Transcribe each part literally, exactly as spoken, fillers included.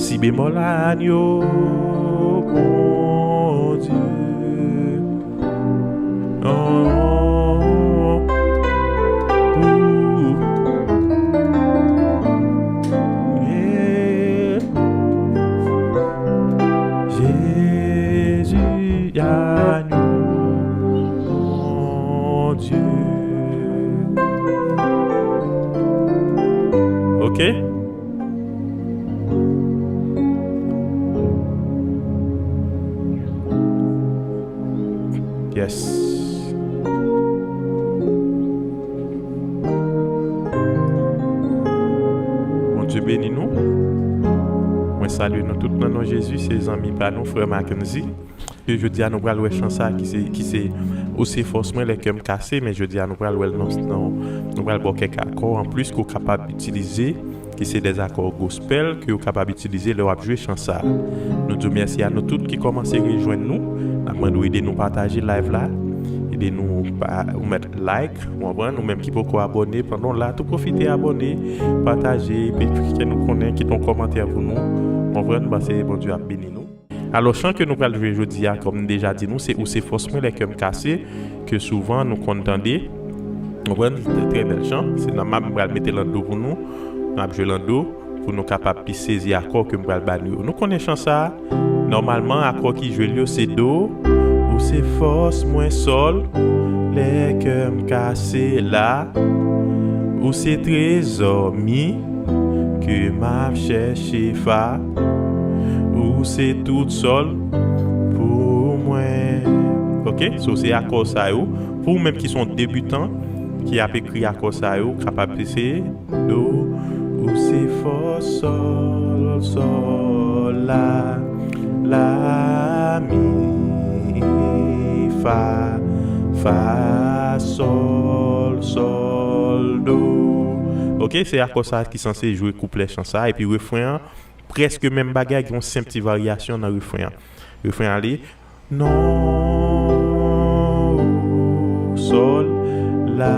Si bemòl, anyo, Bondye. Oh, oh, yeah. Jezi, anyo, Bondye. Ok? Yes. Bondye beni nou. Mwen salye nou tout nan non Jezi, se zanmi pa nou, frè Mackenzie. E jodi a nou pral wè chan sa ki se, ki se Ou se fòs mwen lè kè m kase, men jodi a nou pral wè l nan, nan, nou pral ba w kèk akò anplis ke w kapab itilize, ki se dè akò gospel ke w kapab itilize lè w ap jwe chan sa. Nou di w mèsi a nou tout ki kòmanse rejwenn nou. N ap mande w ede nou pataje live la. Ede nou pa, ou mèt like, ou konprann, ou menm ki poko abòne, pandan w la, tou pwofite abòne, pataje, epi fè nou konnen, kite yon kòmantè pou nou, konprann, paske Bondye ap beni nou. Alò, chan ke nou pral jwe jodi a, kòm m deja di nou, se Ou se fòs mwen lè kè m kase, ke souvan nou konn tande. Konprann? Trè, trè bèl chan. Se nòmal, m pral mete l an do pou nou. N ap jwe l an do pou nou kapab pi sezi akò ke m pral ba nou yo. Nou konnen chan sa a, nòmalman, akò ki jwe l yo, se do, Ou se fòs mwen, sòl, lè kè m kase la, Ou se trezò mi, ke m ap chèche fa, Ou se tout sòl pou mwen. Ok, so se akò sa yo. Pou ou menm ki se yon debitan, ki ap ekri akò sa yo, kapab eseye. Do, Ou se fòs, sòl, sòl, la, la, mi, fa, fa, sòl, sòl, do. Ok, se akò sa ki sanse jwe kouplè chan sa, epi refren an, prèske menm bagay, gen yon senp ti varyasyon nan refren an. Refren an li, non, ou, sòl, la,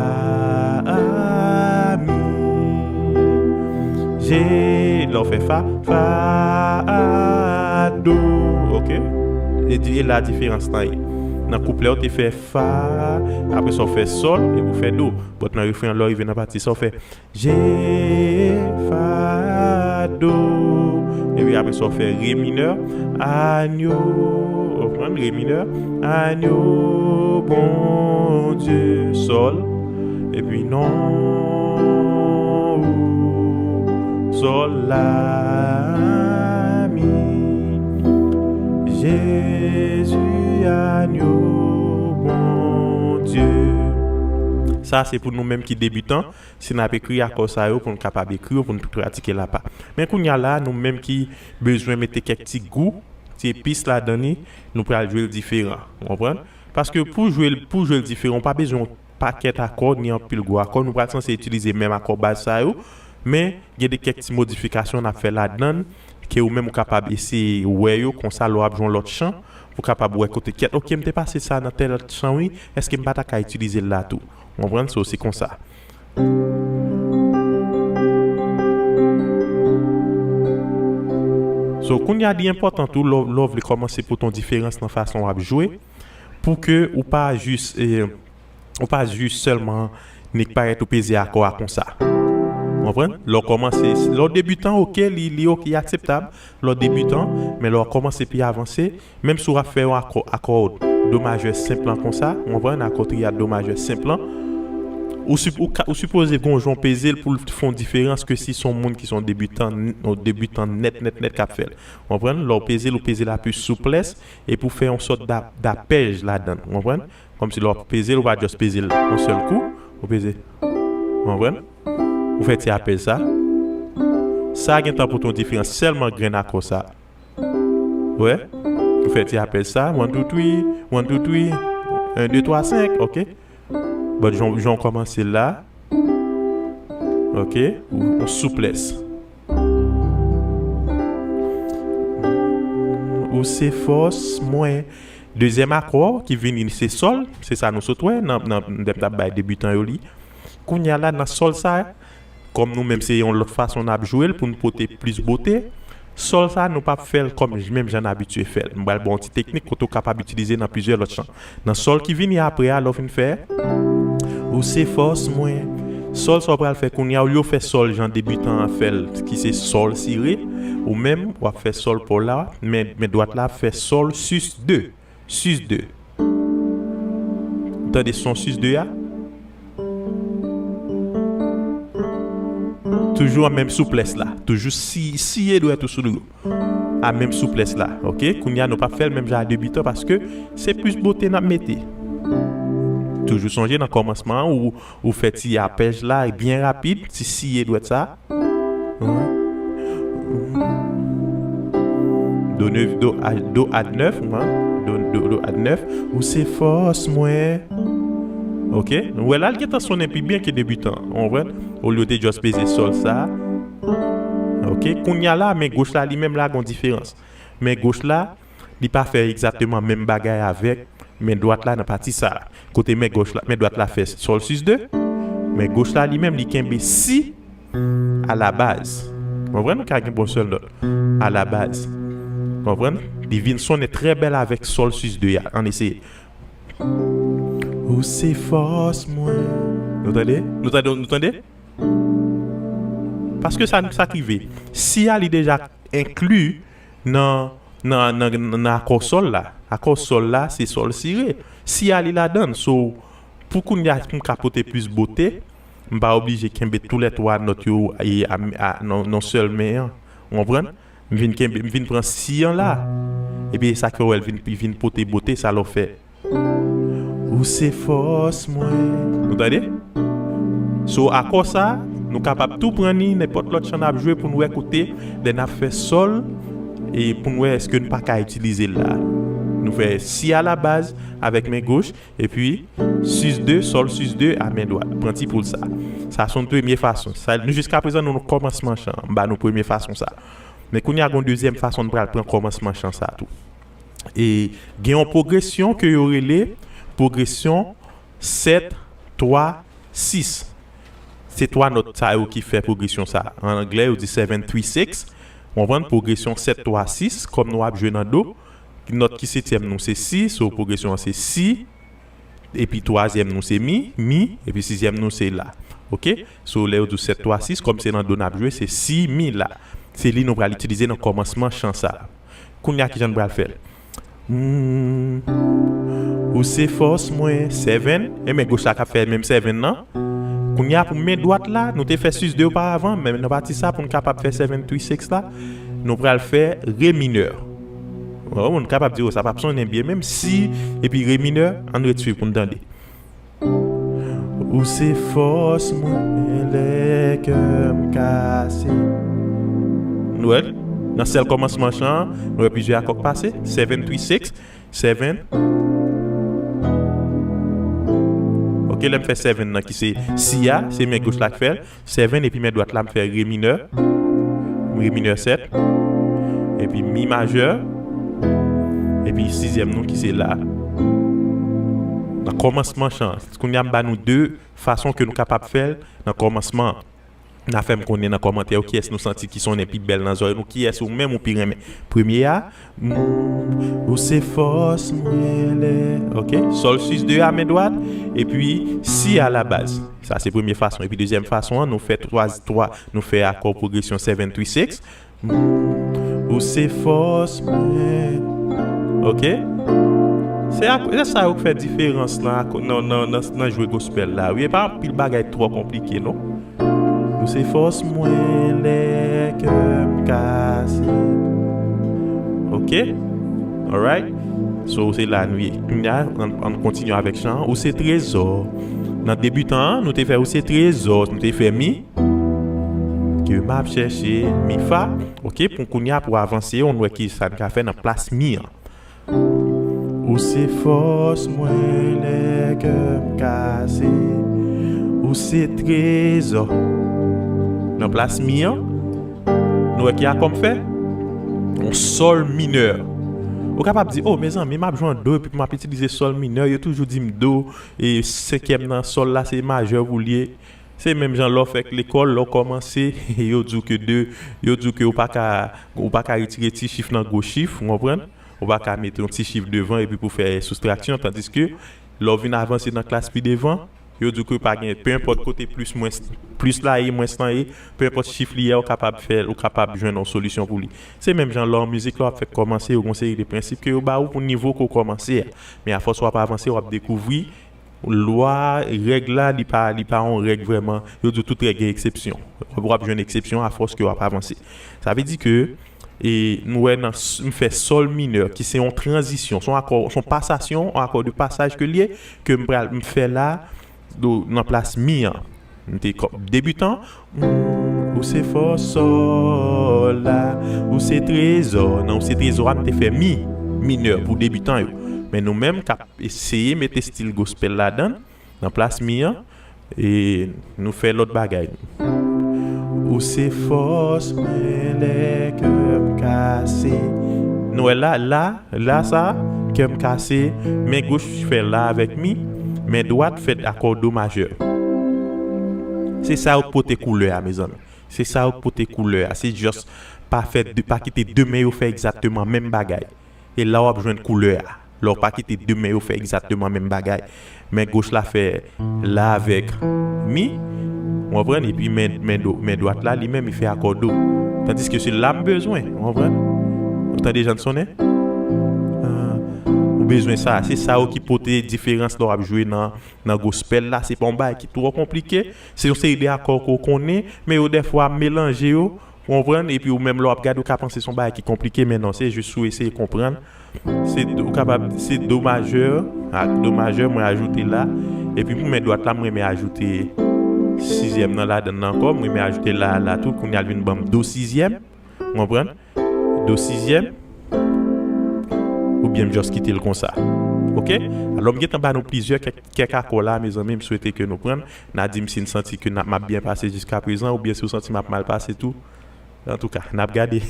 mi, je, lè w fè fa, fa, do, ok? E di, e la diferans lan ye. Nan kouplè, w te fè fa, apre sa, w fè sòl, epi w fè do. But nan refren an, lè w rive nan pati sa, w fè je, fa, do. Epi apre sa, w fè re minè, anyo. Ou konprann? Re minè, anyo, Bondye, sòl. Epi non, ou, sòl, la, mi. Jezi, anyo, Bondye. Sa, se pou nou menm ki debitan. Si n ap ekri akò sa yo pou n kapab ekri yo, pou n pratike l apa. Men kounye a la, nou menm ki bezwen mete kèk ti gou, ti epis ladan li, nou pral jwe l diferan. Ou konprann? Paske pou jwe l, pou jwe l diferan, ou pa bezwen yon pakèt akò, ni anpil gwo akò. Nou pral sanse itilize menm akò baz sa yo, men gen de kèk ti modifikasyon n ap fè ladan l, ke ou menm ou kapab eseye wè yo, konsa lè w ap jwe yon lòt chan, ou kapab wè kote kyèt, ok, m te pase sa nan tèl chan wi, èske m pa ta ka itilize l la tou? Ou konprann? So, se konsa. So, kounye a, li enpòtan tou, lè w, lè w vle kòmanse pote yon diferans nan fason w ap jwe, pou ke ou pa jis, eh, ou pa jis sèlman nik parèt ou peze akò a konsa. Ou konprann? Lè w kòmanse, lè w debitan, ok, li, li ok, li akseptab. Lè w debitan, men lè w kòmanse pi avanse, menm si w ap fè yon akò, akò do majè senp lan konsa, ou konprann, akò triyad do majè senp lan, ou, sup-, ou, ka- ou sipoze gon jan w peze l pou l fè yon diferans ke si se yon moun ki se yon debitan, yon debitan nèt, nèt, nèt k ap fè l. Ou konprann? Lè w peze l, ou peze l a plis souplès, epi w fè yon sòt d'a- d'apèj ladan l. Ou konprann? Kòmsi lè w ap peze l, ou pa just peze l yon sèl kou, ou peze. Ou konprann? Ou fè ti apèj sa. Sa gentan pote yon diferans, sèlman grenn akò sa. Wè? Ou fè ti apèj sa, one, two, three, one, two, three, un, deux, trois, cinq, ok? But jan, jan w kòmanse la, ok? Ou, ou souplès. Ou se fòs mwen. Dezyèm akò ki vini se sòl, se sa nou sot wè nan, nan, lè m t ap bay debitan yo li. Kounye a la, nan sòl sa, kòm nou menm se yon lòt fason n ap jwe l pou n pote plis bote, Sòl sa, nou p ap fè l kòm menm jan n abitye fè l. M pral ba w yon ti teknik kote w kapab itilize nan plizyè lòt chan. Nan sòl ki vini apre a, lè w fin fè, ou se fòs mwen. Sòl sa w pral fè kounye a, olye w fè sòl jan debitan an fè l, ki se sòl sire, ou menm, w ap fè sòl pa w la, men, men dwat la ap fè sòl sis de. Sis de. Ou tande son sis de a? Toujou a menm souplès la. Toujou si, siye dwèt ou sou dlo. A menm souplès la. Oke? Kounye a, nou p ap fè l menm jan a debitan paske se plis bote n ap mete. Toujou sonje nan kòmansman an, ou, ou fè ti apèj la byen rapid, ti siye dwèt sa. Do, nèf, do, a, do add nèf, do, do, do add nèf, ou se fòs mwen. Oke? Ou wè la, l gentan sonnen pi byen ke debitan an. Ou konprann? Olye w te just peze sòl sa. Oke? Kounye a la, men goch la, li menm la, gon diferans. Men goch la, li pa fè egzakteman menm bagay avèk men dwat la nan pati sa a. Kote men goch la, men dwat la fè sòl sis de, men goch la, li menm, li kenbe si a la baz. Konprann? Ou ka gen bon sèl nòt a la baz. Konprann? Li vin sonnen trè bèl avèk sòl sis de a. Ann eseye. Ou se fòs mwen. Nou tande? Nou tande? Nou tande? Paske sa, sa k rive. Si a li deja enkli nan, nan, nan, nan akò sòl la. Akò sòl la, se sòl sire. Si a li ladan l. So, pou kounye a, pou m ka pote plis bote, m pa oblije kenbe toulètwa nòt yo e a, a, nan, nan sèl men an. Ou konprann? M vin kenbe, m vin pran si an la. Epi e sa ke w wè l vin, vin pote bote, sa lè w fè. Ou se fòs mwen. Nou tande? So, akò sa, nou kapab tou pran ni nenpòt lòt chan n ap jwe pou n wè kote, lè n ap fè sòl, e pou n wè èske n pa ka itilize l la. Nou fè si a la baz avèk men goch, epi sis de, sòl sis de a men dwat. Pran ti poul sa. Sa se yon premye fason. Sa, nou jiskaprezan, nou, nou kòmansman chan an. M ba nou premye fason sa. Men kounye a, gon dezyèm fason n pral pran kòmansman chan sa tou. E gen yon pwogresyon ke yo rele pwogresyon sèt twa sis. Se twa nòt sa yo ki fè pwogresyon sa. An anglè, yo di seven three six. Ou konprann? Pwogresyon sèt twa sis, kòm nou ap jwe nan do. Nòt ki setyèm nou se si, so pwogresyon an se si. Epi twazyèm nou se mi, mi, epi sizyèm nou se la. Oke? So, lè yo di w sèt twa sis, kòm se nan do n ap jwe, se si, mi, la. Se li nou pral itilize nan kòmansman chan sa. Kounye a, kijan n pral fè l? Hmm. Ou se fòs mwen, seven. E men goch la k ap fè menm seven nan. Kounye a, pou men dwat la, nou te fè sis de oparavan, men nan pati sa, pou n kapab fè seven three six la, nou pral fè re minè. Ou konprann? Ou kapab di, "O, sa p ap sonnen byen menm si," epi re minè, ann ret swiv pou n tande. Ou se fòs mwen lè kè m kase. Nou wè, nan sèl kòmansman chan an, nou wè plizyè akò k pase, seven three six, seven. Oke, lè m fè seven nan ki se si a, se men goch la k fè l. Seven, epi men dwat la m fè re minè. Re minè sèt. Epi mi majè. Epi sizyèm nou ki se la. Nan kòmansman chan an. Kounye a m ba nou de fason ke nou kapab fè l nan kòmansman an. N a fè m konnen nan kòmantè yo kiyès nou santi ki sonnen pi bèl nan zòrèy nou, kiyès ou menm ou pi renmen. Premye a, mm, ou se fòs mwen lè. Oke? Sòl sis de a men dwat, epi si a la baz. Sa se premye fason. Epi dezyèm fason an, nou fè twa, twa, nou fè akò pwogresyon seven three six. Mm, ou se fòs mwen. Oke? Se ak-, se sa yo k fè diferans nan ak-, nan, nan, nan, nan jwe gospel la. Wi, e pa anpil bagay twò konplike, non. Ou se fòs mwen lè kè m kase. Oke? Alright? So, se la nou ye. Kounye a, ann, ann kontinye avèk chan an. Ou se trezò. Nan debitan an, nou te fè ou se trezò, nou te fè mi. Ke m ap chèche, mi fa. Oke, pou kounye a, pou avanse, ann wè ki sa n ka fè nan plas mi an. Ou se fòs mwen lè kè m kase. Ou se trezò. Nan plas mi an, nou wè ki akò m fè? Yon sòl minè. Ou kapab di, "O, mezanmi, m ap jwe an do epi m ap itilize sòl minè, yo toujou di m do, e senkyèm nan sòl la se majè pou l ye." Se menm jan lè w fèk lekòl, lè w kòmanse, yo di w ke de, yo di w ke ou pa ka, ou pa ka retire ti chif nan gwo chif, ou konprann? Ou pa ka mete yon ti chif devan epi pou fè soustraksyon, tandiske lè w vin avanse nan klas pi devan, yo di w ke pa gen, pe enpòt kote plis, mwens, plis la ye, mwens lan ye, pe enpòt chif li ye, ou kapab fè, ou kapab jwenn yon solisyon pou li. Se menm jan lè w an mizik, lè w ap fèk kòmanse, yo gen yon seri de prensip ke yo ba ou pou nivo ke w kòmanse a. Men afòs w ap avanse, w ap dekouvri lwa, règ la, li pa, li pa yon règ vrèman. Yo di w tout règ gen eksepsyon. W ap jwenn eksepsyon afòs ke w ap avanse. Sa vle di ke, e, nou wè nan s-, m fè sòl minè, ki se yon tranzisyon, se yon akò, se yon pasasyon, yon akò de pasaj ke l ye, ke m pral, m fè la, do, nan plas mi an. M te kò-, debitan, mm, ou se fò sòl la, ou se trezò. Nan ou se trezò a, m te fè mi minè pou debitan yo. Men nou menm k ap eseye mete stil gospel ladan, nan plas mi an, e nou fè lòt bagay. Ou se fòs mwen lè kè m kase. Nou wè la, la, la sa, kè m kase, men goch fè la avèk mi, men dwat fè akò do majè. Se sa yo k pote koulè a, mezanmi. Se sa yo k pote koulè a. Se just pa fè de, pa kite de men yo fè egzakteman menm bagay. E la w ap jwenn koulè a. Lè w pa kite de men yo fè egzakteman menm bagay. Men goch la fè la avèk mi, w konprann? Epi men, men do, men dwat la, li menm, li fè akò do. Tandiske se la m bezwen, w konprann? Ou tande jan l sonnen? Ah, ou bezwen sa. Se sa yo ki pote diferans lè w ap jwe nan, nan gospel la. Se pa yon bagay ki twò konplike. Se yon seri de akò ke w konnen, men yo dèfwa melanje yo, ou konprann? Epi ou menm lè w ap gade, ou ka panse se yon bagay ki konplike, men non, se jis ou eseye konprann. Se, ou kapab, se do majè ak do majè, mwen ajoute la. Epi pou men dwat la, mwen renmen ajoute sizyèm nan ladan l ankò, mwen renmen ajoute la, la tou, kounye a l vin ban m do sizyèm. Ou konprann? Do sizyèm. Oubyen m just kite l konsa. Oke? Alò, m gentan ba nou plizyè kèk, kèk akò la, mezanmi, m swete ke nou pran. N a di m si n santi ke n ap, m ap byen pase jiskaprezan, oubyen si w santi m ap mal pase tou. Antouka, n ap gade.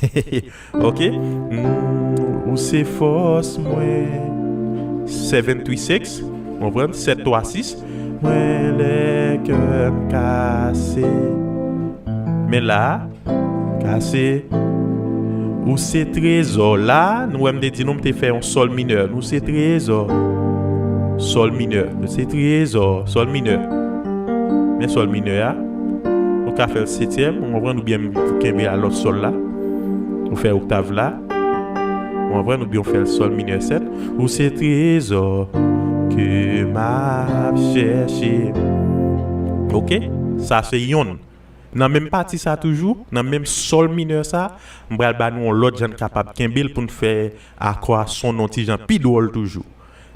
Oke? Mm, ou se fòs mwen. Seven three six. Ou konprann? Sèt twa sis. Mwen lè kè m kase. Men la, kase. Ou se trezò la. Nou wè m te di nou m te fè yon sòl minè. Nou se trezò. Sòl minè. Nou se trezò. Sòl minè. Men sòl minè a. Ou ka fè l setyèm, ou konprann, oubyen m kenbe a lòt sòl la. Ou fè oktav la. Ou konprann, oubyen ou fè l sòl minè sèt. Ou se trezò ke m ap chèche. Oke? Sa se yonn. Nan menm pati sa toujou, nan menm sòl minè sa, m pral ba nou yon lòt jan n kapab kenbe l pou n fè akò a sonnen yon ti jan pi dwòl toujou.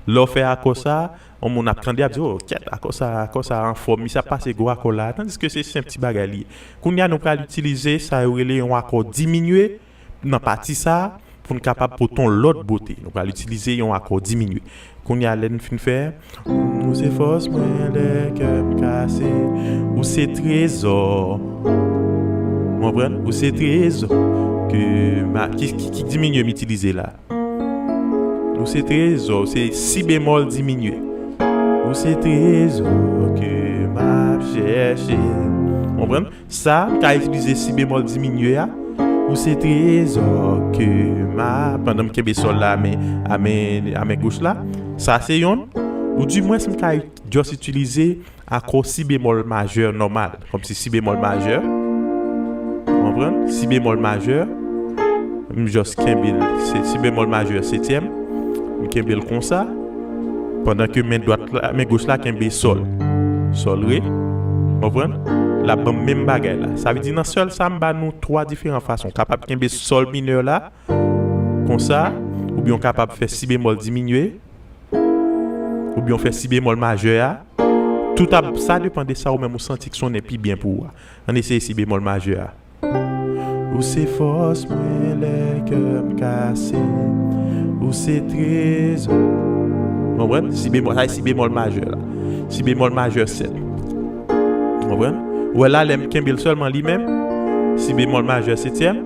Lè w fè akò sa, yon moun ap tande, ap di, "O, kèt, akò sa, akò sa anfòm, misye ap pase gwo akò la." Tandiske se senp ti bagay li ye. Kounye a, nou pral itilize sa yo rele yon akò diminye nan pati sa a, pou n kapab pote yon lòt bote. Nou pral itilize yon akò diminye. Kounye a, lè n fin fè, ou se fòs mwen lè kè m kase, ou se trezò. Ou konprann? Ou se trezò ke ma, ki, ki, ki diminye m itilize la. Ou se trezò, se si bemòl diminye. Ou se trezò ke m ap chèche. Ou konprann? Sa, m ka itilize si bemòl diminye a. Ou se trezò ke m a, pandan m kenbe sòl la, a men, a men, a men goch la. Sa se yonn. Oudimwens, m ka just itilize akò si bemòl majè nòmal. Kòmsi si bemòl majè. Ou konprann? Si bemòl majè. M just kenbe l. Se si bemòl majè setyèm. M kenbe l konsa. Pandan ke men dwat la, men goch la kenbe sòl. Sòl re. Konprann? L ap ban m menm bagay la. Sa vle di nan sèl sa, m ba nou twa diferan fason. Kapab kenbe sòl minè la, konsa, oubyen w kapab fè si bemòl diminye, oubyen w fè si bemòl majè a. Tout ap, sa depann de sa ou menm ou santi k sonnen pi byen pou ou a. Ann eseye si bemòl majè a. Ou se fòs mwen lè kè m kase. Ou se trezò. Konprann? Si bemòl, sa e si bemòl majè la. Si bemòl majè sèt. Konprann? Ou wè la, lè m kenbe l sèlman li menm, si bemòl majè setyèm,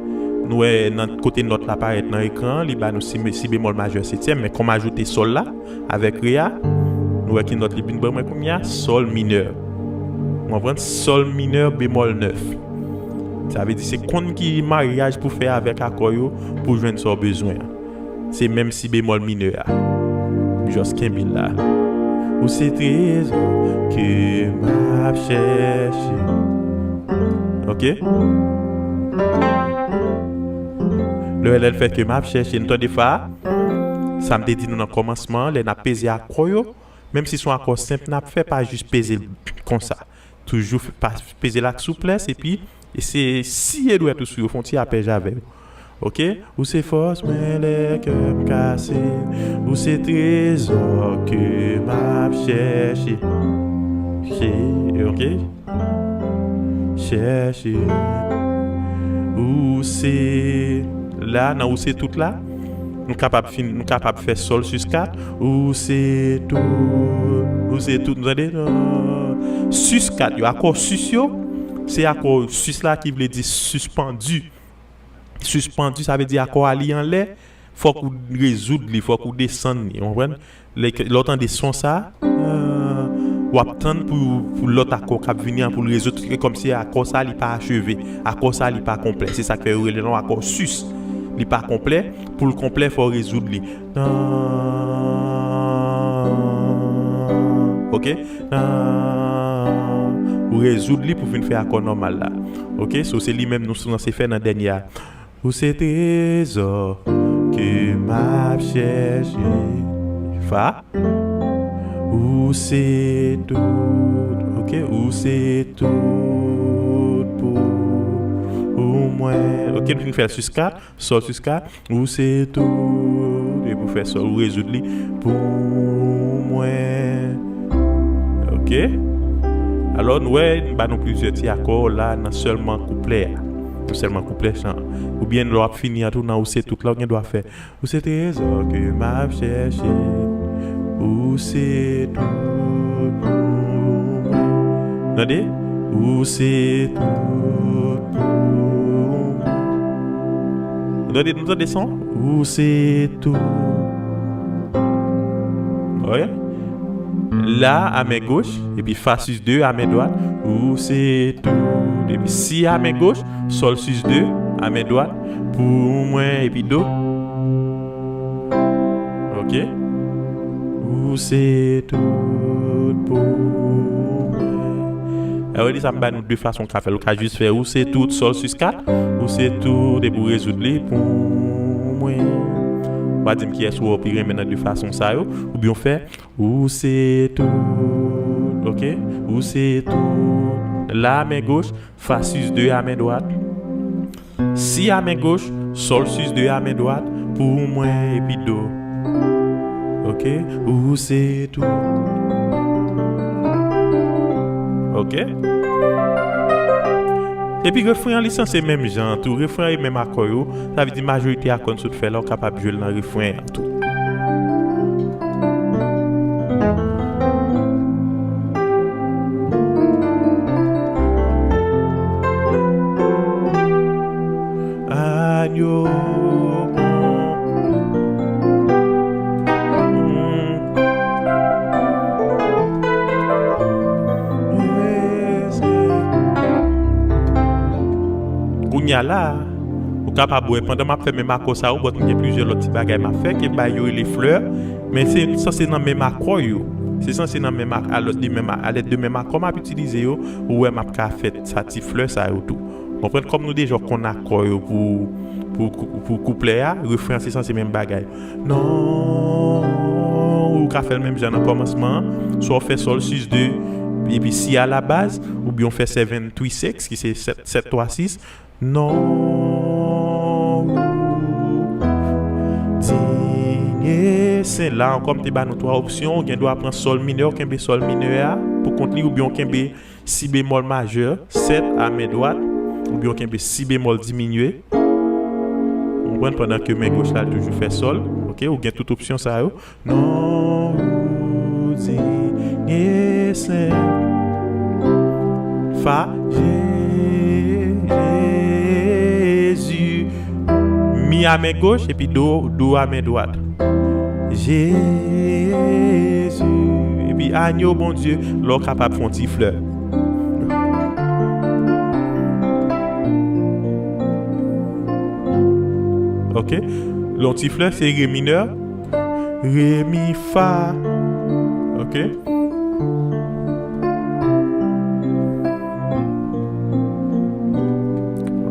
nou wè nan kote nòt la parèt nan ekran an, li ba nou si, si bemòl majè setyèm, men kòm ajoute sòl la avèk re a, nou wè ki nòt li vin ban mwen kounye a, sòl minè. Ou konprann? Sòl minè, bemòl nèf. Sa vle di se konn ki maryaj pou fè avèk akò yo pou jwenn sa w bezwen an. Se menm si bemòl minè a. Just kenbe l la. Ou se trezò ke m ap chèche. Ok? Lè, lè l fè ke m ap chèche, nou tande fa a? Sa m te di nou nan kòmansman an, lè n ap peze akò yo, menm si se yon akò senp n ap fè, pa jis peze l konsa. Toujou f-, pa, peze l ak souplès, epi eseye siye dwèt ou sou yo, fè yon ti apèj avè yo. Ok? Ou se fòs mwen lè kè m kase. Ou se trezò ke m ap chèche. Che-, ok? Chèche. Ou se, la, nan ou se tout la, nou kapab fin, nou kapab fè sòl sis kat. Ou se tout. Ou se tout. Nou tande? Non. Sis kat yo, akò sis yo, se akò sis la ki vle di sispandu. Sispandu, sa vle di akò a li anlè, fòk ou rezoud li, fòk ou desann li, ou konprann? Lè, lè w tande son sa, euh, w ap tann pou, pou lòt akò k ap vini an pou l rezoud, se kòmsi akò sa li pa acheve, akò sa li pa konplè. Se sa k fè yo rele l yon akò sis. Li pa konplè, pou l konplè, fò w rezoud li. Nan. Ok? Nan. Ou rezoud li pou vin fè akò nòmal la. Ok? So, se li menm nou sanse fè nan dènye a. Ou se trezò ke m ap chèche. Fa. Ou se tout. Ok? Ou se tout pou, pou mwen. Ok, nou fin fè l sis kat. Sòl sis kat. Ou se tout. Epi w fè sòl, ou rezoud li pou mwen. Ok? Alò, nou wè, m ba nou plizyè ti akò la nan sèlman kouplè a. Nan sèlman kouplè chan an. Oubyen lè w ap fini an tou nan ou se tout la, ou gen dwa fè. Ou se trezò ke m ap chèche. Ou se tout pou mwen. Tande? Ou se tout pou mwen. Tande, nou tande son? Ou se tout. Oke? La, a men goch, epi fa sis de, a men dwat. Ou se tout. Epi si, a men goch, sòl sis de, a men dwat. Pou mwen, epi do. Oke? Ou se tout pou mwen. Alò, li sa m ba nou de fason w ka fè l. Ou ka jis fè ou se tout, sòl sis kat, ou se tout, epi w rezoud li pou mwen. W a di m kiyès ou pi renmen nan de fason sa yo, oubyen w fè ou se tout, oke? Ou se tout. La, men goch, fa sis de, a men dwat. Si, a men goch, sòl sis de, a men dwat, pou mwen, epi do. Oke? Ou se tout. Oke? Epi refren an, li sanse menm jan an tou. Refren an e menm akò yo. Sa vle di majorite akò n sot fè la, ou kapab jwe l nan refren an tou. Agno bon. Kounye a la, ou kapab wè, pandan m ap fè menm akò sa yo, but m gen plizyè lòt ti bagay m ap fè, ke bay yo rele flè, men se sanse nan menm akò yo. Se sanse nan menm ak-, alèd de menm a-, alèd de menm akò m ap itilize yo, ou wè m ap ka fè sa ti flè sa yo tou. Konprann, kòm nou deja konn akò yo pou, pou, pou, pou kouplè a, refren an se sanse menm bagay. Non, ou ka fè l menm jan nan kòmansman an, swa w fè sòl sis de, epi si a la baz, oubyen w fè seven three six, ki se sèt, sèt twa sis. Non, ou digne. Se la ankò m te ba nou twa opsyon, ou gen dwa pran sòl minè, w kenbe sòl minè a pou kont li, oubyen w kenbe si bemòl majè, sèt a men dwat, oubyen w kenbe si bemòl diminye. Ou konprann, pandan ke men goch la toujou fè sòl. Oke, ou gen tout opsyon sa yo. Non, ou digne, Senyè. Fa, Je-, Jezi. Mi a men goch, epi do, do a men dwat. Jezi. Epi agno Bondye, la w kapab fè yon ti flè. Ok? Lè yon ti flè, se re minè. Re, mi, fa. Ok?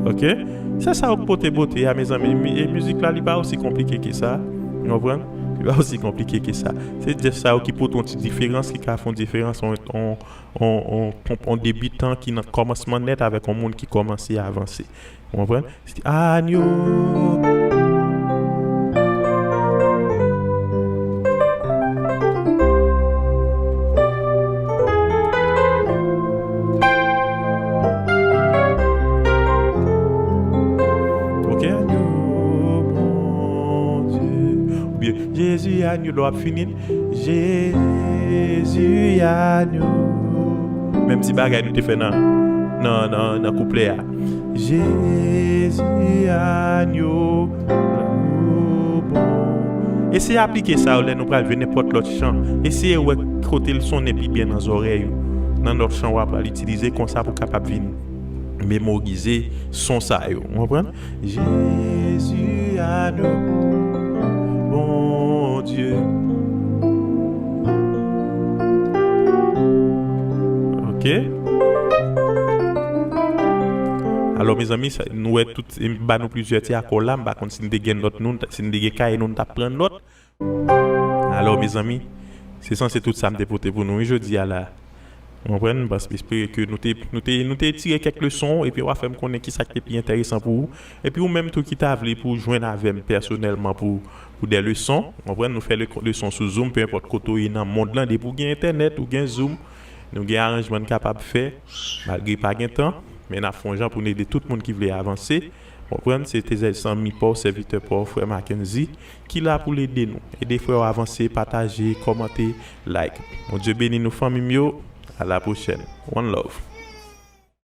Ok? Se sa w pote bote a, mezanmi. Mi-, e mizik la, li pa osi konplike ke sa. Ou konprann? Li pa osi konplike ke sa. Se jès sa yo ki pote yon ti diferans, ki ka fè yon diferans, on, on, on, on, on debitan ki nan kòmansman nèt avèk yon moun ki kòmanse avanse. Ou konprann? Se agno. Ok, agno, Bondye. Oubyen, Jezi, agno, lè w ap fini l. Jezi, agno. Menm ti bagay nou te fè nan, nan, nan, nan kouplè a. Jezi, agno, ou bon. Eseye aplike sa yo lè nou pral jwe nenpòt lòt chan. Eseye wè kote l sonnen pi byen nan zòrèy ou. Nan lòt chan w ap pral itilize konsa pou w kapab vin memorize son sa yo. Ou konprann? Jezi, agno, Bondye. Ok. Alò, mezanmi, sa, nou wè tout, m ba nou plizyè ti akò la, m pa konn si n te gen nòt nou, si n te gen kay nou, n t ap pran nòt. Alò, mezanmi, se sanse tout sa m te pote pou nou, wi, jodi a la. Ou konprann? M panse, m espere ke nou te, nou te, nou te tire kèk leson, epi w a fè m konnen ki sa ki te pi enteresan pou ou. Epi ou menm tou ki ta vle pou w jwenn avè m pèsonèlman pou, pou de leson, ou konprann? Nou fè le, leson sou Zoom, pe enpòt kote w ye nan mond lan, depi w gen entènèt, ou gen Zoom, nou gen aranjman n kapab fè, malgre pa gen tan, men n ap fè yon jan pou n ede tout moun ki vle avanse. Konprann? Se te zanmi pa w, sèvitè pa w, frè Mackenzie, ki la pou l ede nou. Ede frè w avanse, pataje, kòmante, like. Bondye beni nou, fanmi m yo. A la pwochèn. One love.